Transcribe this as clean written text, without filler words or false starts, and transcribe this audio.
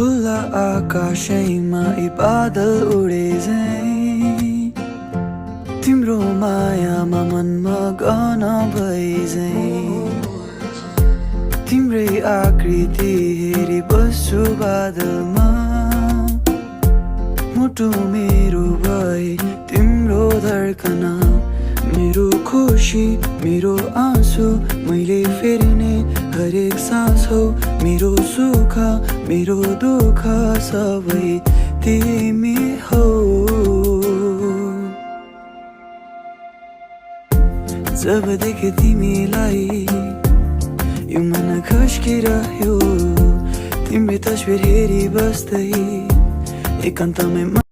खुल्ला आकाशैमा यी बादल उडे झैं तिम्रो मायामा मनमा गहन भए झैं तिम्रै आकृति हेरी बस्छु बादलमा मुटु मेरो भए तिम्रो धड्कना मेरो खुसी मेरो आँसु मैले फेर्ने हरेक सास हो मेरो सुख मेरो दुःख सबै तिमी हो जब देखे तिमीलाई यो मन खस्किरह्यो तिम्रो तस्बिर हेरी बस्दै एकान्तमै